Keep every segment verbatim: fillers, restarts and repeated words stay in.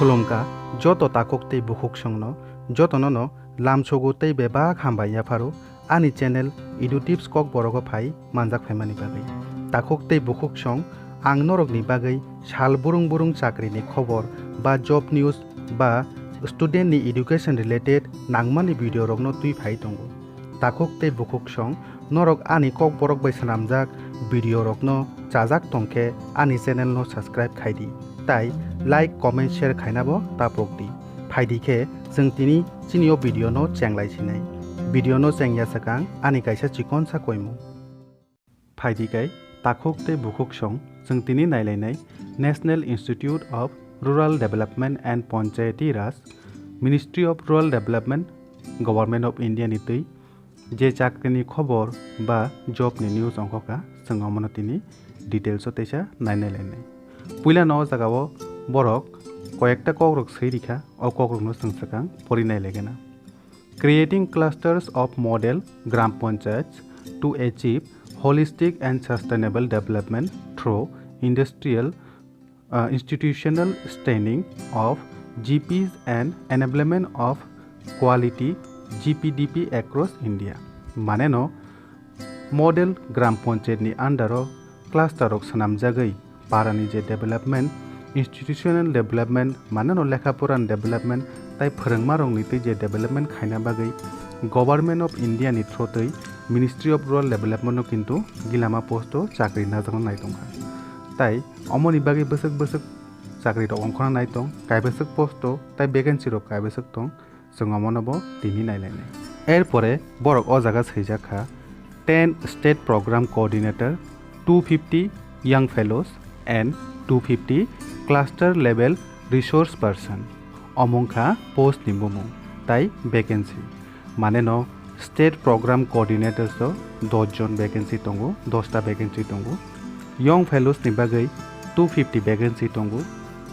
Khulumkha joto takhuk tei bukhuksongno, jotono no lamsogo tei bebak hambai yapharo ani channel Edu Tips Kokborok o phai manjak phaimani bagwi. Takhuk tei bukhuksong, ang norokni bagwi sal burung burung chakrini khobor ba job news ba student ni education related nangmani video rokno twi phai tongo. Takhuk tei bukhuksong, norok ani Kokborok bai swnamjak video rokno chajak tongkhe ani channel no subscribe khaidi, tai like, comment, share khainabo tapokdi. Phaidi khe chwng tini chini o video no chenglai sinai. Video no chengya swkang ani kaisa chikonsa koimung. Phaidi kai takhuk tei bukhuksong, chwng tini nailainai National Institute of Rural Development and Panchayati Raj, Ministry of Rural Development, Government of India ni twi je chakrini khobor ba job ni news ongkha, chwng omono tini details o teisa nainai lainai. Puilano o jagao borok koyekta kokrok swi rikha, o kokrokno chwng swkang pori nai laigena. Creating clusters of model Gram Panchayats to achieve holistic and sustainable development through industrial, uh, institutional strengthening of G Ps and enablement of quality G P D P across India. Maneno model Gram Panchayat ni under o cluster rok swnamjagwi parani je development, institutional development, maneno lekha porani development tai phwrwngmarokni twi je development khaina bagwi Government of India ni through twi Ministry of Rural Development no kintu gilama post o chakri najakna nai tongkha. Tai omoni bagwi bwswk bwswk chakri rok ongkhorna nai tong, kaibwswk post o tai vacancy rok kaibwswk tong, chwng omono bo tini nailainai. Erpore borok o jaga swijak kha, ten State Program Coordinator, two fifty Young Fellows and two fifty Cluster Level Resource Person. Omong kha post ni bumung tai vacancy. Maneno State Program Coordinators o dos jon vacancy tongo, dos ta vacancy tongo. Young Fellows ni bagwi two fifty vacancy tongo,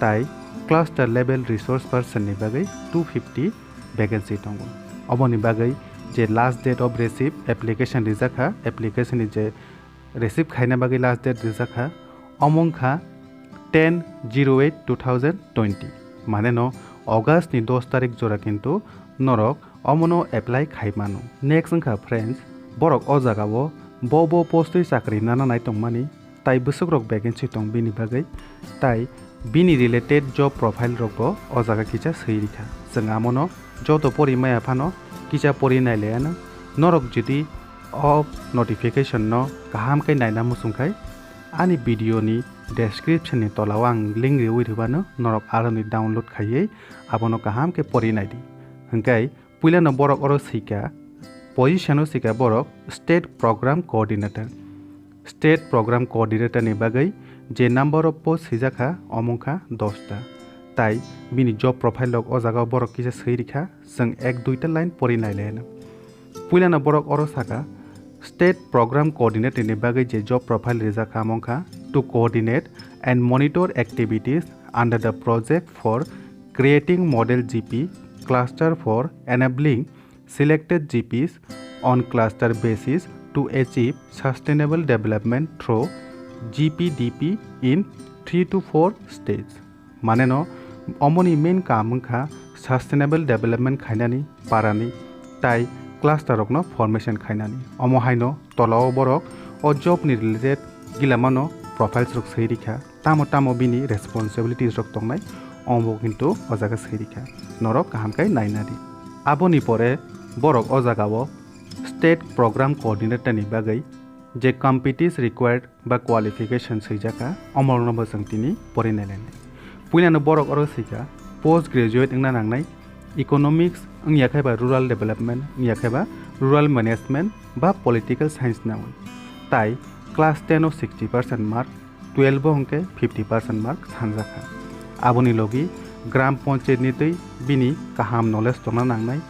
tai Cluster Level Resource Person ni bagwi two fifty vacancy tongo. Oboni bagwi je last date of receive application rijak kha, application ni je receive khaina bagwi last date rijak kha, omo wngkha ten zero eight two thousand twenty. Maneno August ni dos tarik jora kintu norok omono apply khai mano. Next wngkha friends, borok o jagao bo bo post wi chakri nana nai tongmani, tai bwswk rok vacancy tong bini bagwi, tai bini related job profile rok bo o jaga kisa swi rikha. Chwng amono joto pori maya phano kisa pori nailaiano. Norok jodi o notification no kaham khe naina muchung khai, ani video ni description ni tola o ang link riwi rwbano norok aroni download khaiwi abono kaham khe pori naidi. Hwnkhe puilano borok oro swikha, position o swikha borok State Program Coordinator. State Program Coordinator ni bagwi je number of post swijak kha, omo wngkha dos ta. Tai bini job profile rok o jaga o borok kisa swi rikha, chwng ek dui ta line pori nailaiano. Puilano borok oro saka, State Program Coordinator ni bagwi je job profile rijak kha, omo wngkha to coordinate and monitor activities under the project for creating model G P cluster for enabling selected G Ps on cluster basis to achieve sustainable development through G P D P in three to four stage. Maneno omoni main kaam wngkha sustainable development khainani parani tai cluster rokno formation khainani. Omo haino tolao borok o job ni related gilamano profiles rok swi rikha. Tamo tamo bini responsibilities rok tongnai, omo kintu o jaga swi rikha. Norok kaham khe naina di. Aboni pore borok o jagao State Program Coordinator ni bagwi je competencies required ba qualification swijak kha, omorokno bo chwng tini pori nailainai. Puilano borok oro swikha post graduate wngna nangnai, economics wngya khe ba rural development wngya khe ba rural management ba political science naui. Tai class ten o sixty percent mark, twelve o hwnkhe fifty percent mark sanjak kha. Aboni logi Gram Panchayat ni twi bini kaham knowledge tongna nangnai,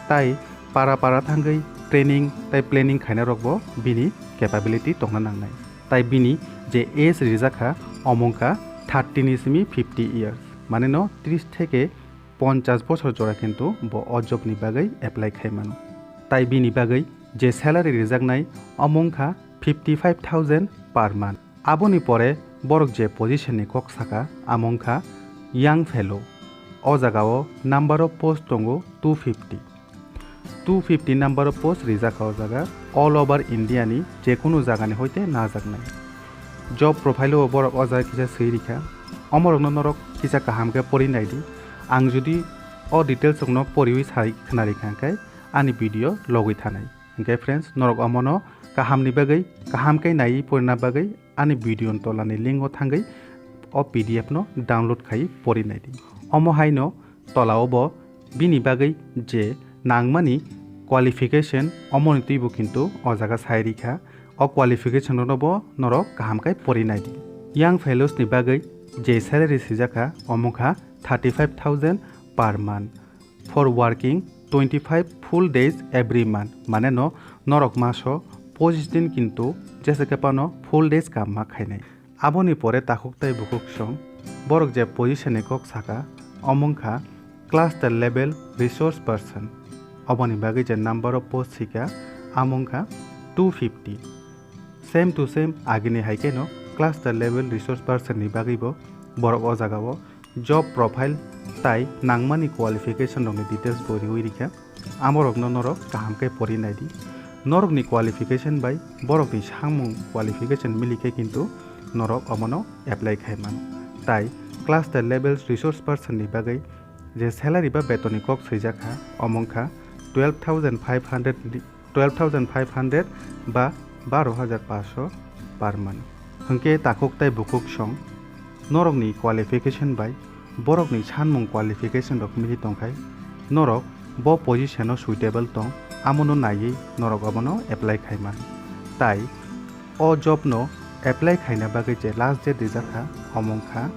tai para para thangwi training tai planning khaina rokbo bini capability tongna nangnai. Tai bini je age rijak kha, omo wngkha thirty ni simi fifty years, maneno tris theke ponchash bochor jora kintu bo o job ni bagwi apply khai mano. Tai bini bagwi je salary rijaknai, omo wngkha fifty five thousand per month. Aboni pore borok je position ni kok saka, amo wngkha young fellow. O jaga o number of post tongo two fifty. Two fifty number of post rijak kha o jaga, all over India ni jekunu jaga ni hoite najaknai. Job profile o borok o jaga kisa swi rikha. Omorokno norok kisa kaham khe pori naidi. Ang jodi o details rokno poriwi sai khna rikha hwnkhe ani video logwi thanai. Hwnkhe friends, norok omono kahamni bagwi, kaham khe naiwi porina bagwi ani video ni tolani link o thangwi o P D F no download khai pori naidi. Omo haino tola o bo bini bagwi je nangmani qualification, omoni twibo kintu o jaga sai rikha. O qualification rokno bo norok kaham khe pori naidi. Young fellows ni bagwi je salary swijak kha, omo kha thirty five thousand per month for working twenty five full days every month, mane no norok maso pochis din kintu jesa khe phano full days kam ma khainai. Aboni pore takhuk tai bukhuk song, borok je position ni kok saka, omo wngkha cluster level resource person. Oboni bagwi je number of post sika, amo wngkha two fifty. Same to same, agini hai kheno cluster level resource person ni bagwi bo borok o jaga o job profile tai nangmani qualification rokni details bo riwi rikha. Amorokno norok kaham khe pori naidi. Norokni qualification bai borokni samung qualification mili khe kintu norok omono apply khai mano. Tai cluster level resource person ni bagwi je salary ba betonni kok swijak kha, omo wngkha twelve thousand five hundred, twelve thousand five hundred ba baro hajar paanch sho per month. Hwnkhe takhuk tai bukhuk song, norokni qualification bai borokni sanmung qualification rok mili tongkhai, norok bo position o suitable tong, amono naiwi norok obono apply khai man. Tai o job no apply khaina bagwi je last date rijak kha, omo wngkha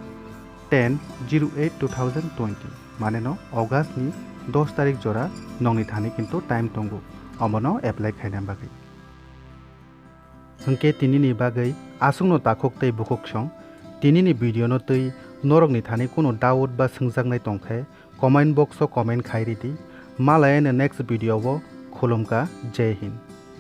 ten zero eight two thousand twenty, mane no August ni dos tarik jora nongni thani kintu time tongo omono apply khaina bagwi. Hwnkhe tinini bagwi aswkno takhuk tei bukhuk song. Tinini video no twi norokni thani kunu doubt ba swngjaknai tongkhe comment box o comment khai ridi. Malaya next video o khulumkha, Jai Hind.